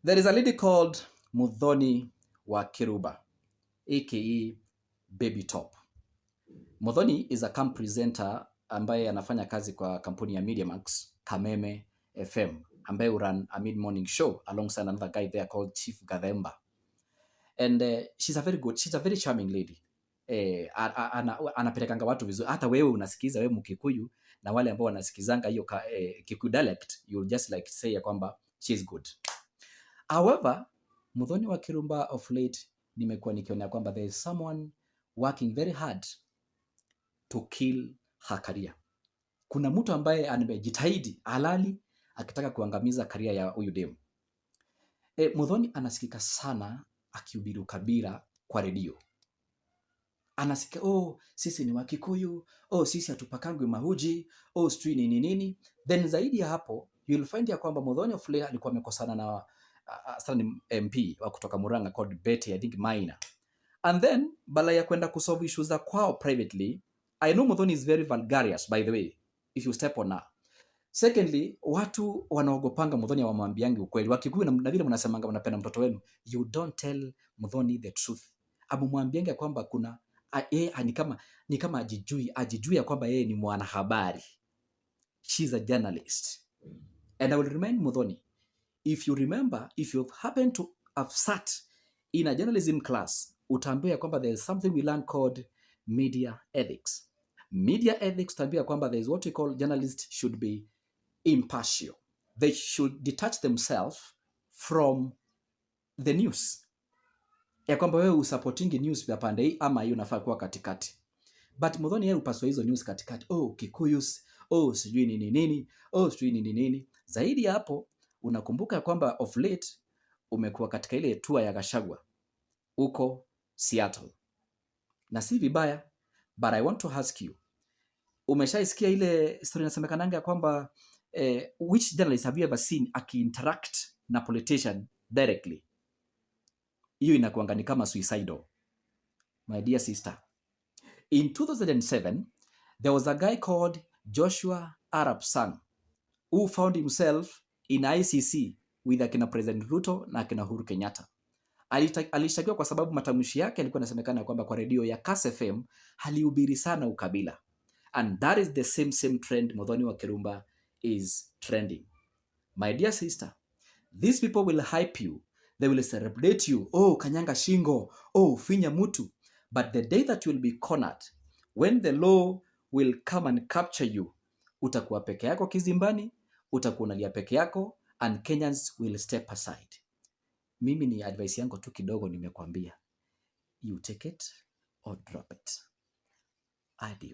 There is a lady called Muthoni wa Kiruba, aka Baby Top. Muthoni is a camp presenter ambaye anafanya kazi kwa kampuni ya MediaMax Kameme FM, ambaye run a mid morning show alongside another guy there called Chief Gathemba. And she's a very charming lady. Anapelekanga watu vizuri. Hata wewe unasikiza, wewe Mkikuyu na wale ambao wanasikizanga hiyo Kikuyu dialect, you'll just like say ya kwamba she's good. However, Muthoni wa Kirumba, of late nimekuwa nikiona kwamba there is someone working very hard to kill her career. Kuna mtu ambaye amejitahidi halali akitaka kuangamiza career ya huyu demu. Muthoni anasikika sana akihubiri ukabila kwa redio. Anasikia, "Oh, sisi ni Wakikuyu, oh, sisi hatupakangwi mahuji, oh, sijui nini nini." Then zaidi ya hapo, you'll find ya kwamba Muthoni of late alikuwa amekosana na sana ni MP wa kutoka Murang'a called Betty, I think, Maina. And then badala ya kwenda kusolve issues za kwao privately, I know Muthoni is very vulgarious, by the way, if you step on her. Secondly, watu wanaogopanga Muthoni, hawamwambiangi ukweli. Wakikuyu na vile mnasemanga mnapenda mtoto wenu, you don't tell Muthoni the truth. Amumwambiangi ya kwamba kuna yeye ni kama ajijui ya kwamba yeye ni mwanahabari. She's a journalist. And I will remind Muthoni, if you remember, if you happen to have sat in a journalism class, utaambiwa ya kwamba there is something we learn called media ethics. Media ethics utaambiwa kwamba there is what we call journalists should be impartial. They should detach themselves from the news. Ya kwamba wewe usupportingi news ya pande hii ama hii, unafaa kuwa katikati. But Muthoni yeye upaswa hizo news katikati. Oh, Kikuyus, oh, sijui nini nini, oh, sijui nini nini. Zaidi ya hapo, unakumbuka kwamba of late umekuwa katika ile tour ya Gachagua huko Seattle, na si vibaya, but I want to ask you, umeshaisikia ile story inasemekananga ya kwamba which journalist have you ever seen akiinteract na politician directly? Hiyo inakuanga ni kama suicidal. My dear sister, in 2007 there was a guy called Joshua Arap Sang who found himself in ICC with akina President Ruto na akina Uhuru Kenyatta. Alishtakiwa kwa sababu matamshi yake yalikuwa yanasemekana kwamba kwa redio ya Kass FM alihubiri sana ukabila. And that is the same same trend Muthoni wa Kirumba is trending. My dear sister, these people will hype you. They will celebrate you. "Oh, kanyanga shingo. Oh, finya mutu." But the day that you will be cornered, when the law will come and capture you, utakuwa peke yako kizimbani, utakuwa unalia peke yako, and Kenyans will step aside. Mimi ni advice yangu tu kidogo nimekwambia. You take it or drop it. Adios.